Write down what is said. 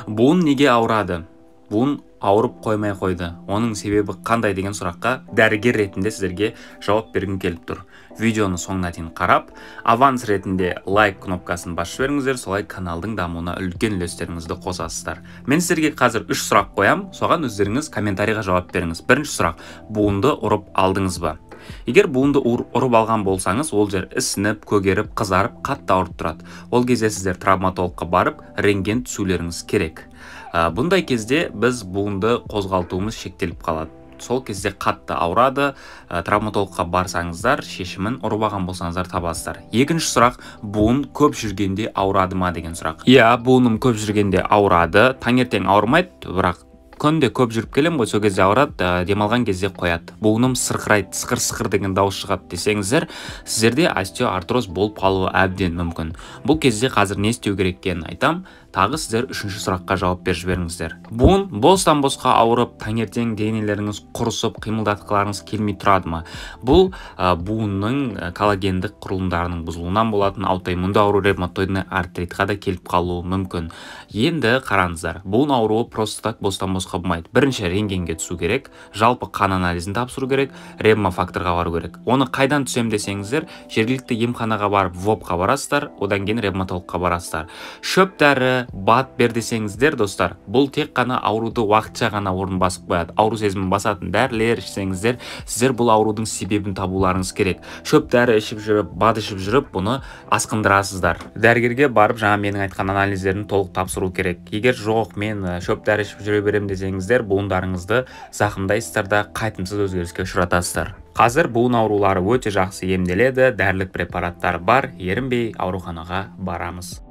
Буын неге ауырады? Буын ауырып қоймай қойды. Оның себебі қандай деген сұраққа дәрігер ретінде сіздерге жауап бергім келіп тұр. Видеоны соңына дейін қарап, аванс ретінде лайк кнопкасын басып жіберіңіздер, солай каналдың дамуына үлкен үлестеріңізді қосасыздар. Мен сіздерге қазір 3 сұрақ қоям, соған өздеріңіз комментарийға жауап беріңіз. Бірінші сұрақ: буынды ұрып алдыңыз ба? Егер буынды ұрып алған болсаңыз, ол жер ісініп, көгеріп, қызарып, қатты ауырып тұрады. Ол кезде сіздер травматологқа барып, рентген түсулеріңіз керек. Бұндай кезде біз буынды қозғалтуымыз шектеліп қалады. Сол кезде қатты ауырады. Травматологқа барсаңыздар, шешімін ұрып алған болсаңыздар табасыздар. Екінші сұрақ: буын көп жүргенде ауырады ма деген сұрақ. Иә, буыным көп жүргенде ауырады. Таңертең ауырмайды, бірақ күнде көп жүріп келем ғой, сол кезде ауырады, демалған кезде қояды. Буыным сырқырайды, сықыр-сықыр деген дауыс шығады десеңіздер, сіздерде остеоартроз болып қалуы әбден мүмкін. Бұл кезде қазір не істеу керек екенін айтам. Тағы сіздер үшінші сұраққа жауап беріп жіберіңіздер. Буын бостан-босқа ауырып, таңертең денелеріңіз құрысып, қимылдатқыларыңыз келмей тұрады ма? Бұл буынның коллагендік құрылымдарының бұзылуынан болатын аутоиммунды ауру ревматоидный артритқа да келіп қалуы мүмкін. Енді қараңыздар, буын ауруы просто так бостан-босқа болмайды. Бірінші рентгенге түсу керек, жалпы қан анализін тапсыру керек, ревмофакторға бару керек. Оны қайдан түсем десеңіздер, жергілікті емханаға барып, ВОП-қа барасыздар, одан кейін ревматологқа барасыздар. Шөп дәрі, бат бер десеңіздер, достар, бұл тек қана ауруды уақытша ғана орнын басып қояды. Ауру сезімін басатын дәрілер ішсеңіздер, сіздер бұл аурудың себебін табуларыңыз керек. Шөп дәрі ішіп жүріп, бат ішіп жүріп, бұны асқындырасыздар. Дәрігерге барып, жаңа менің айтқан анализдерін толық тапсыру керек. Егер жоқ, мен шөп дәрі ішіп жүре беремін десеңіздер, буындарыңызды зақымдайсыздар да қайтымсыз өзгеріске ұшыратасыздар. Қазір буын аурулары өте жақсы емделеді, дәрілік препараттар бар, ерінбей ауруханаға барамыз.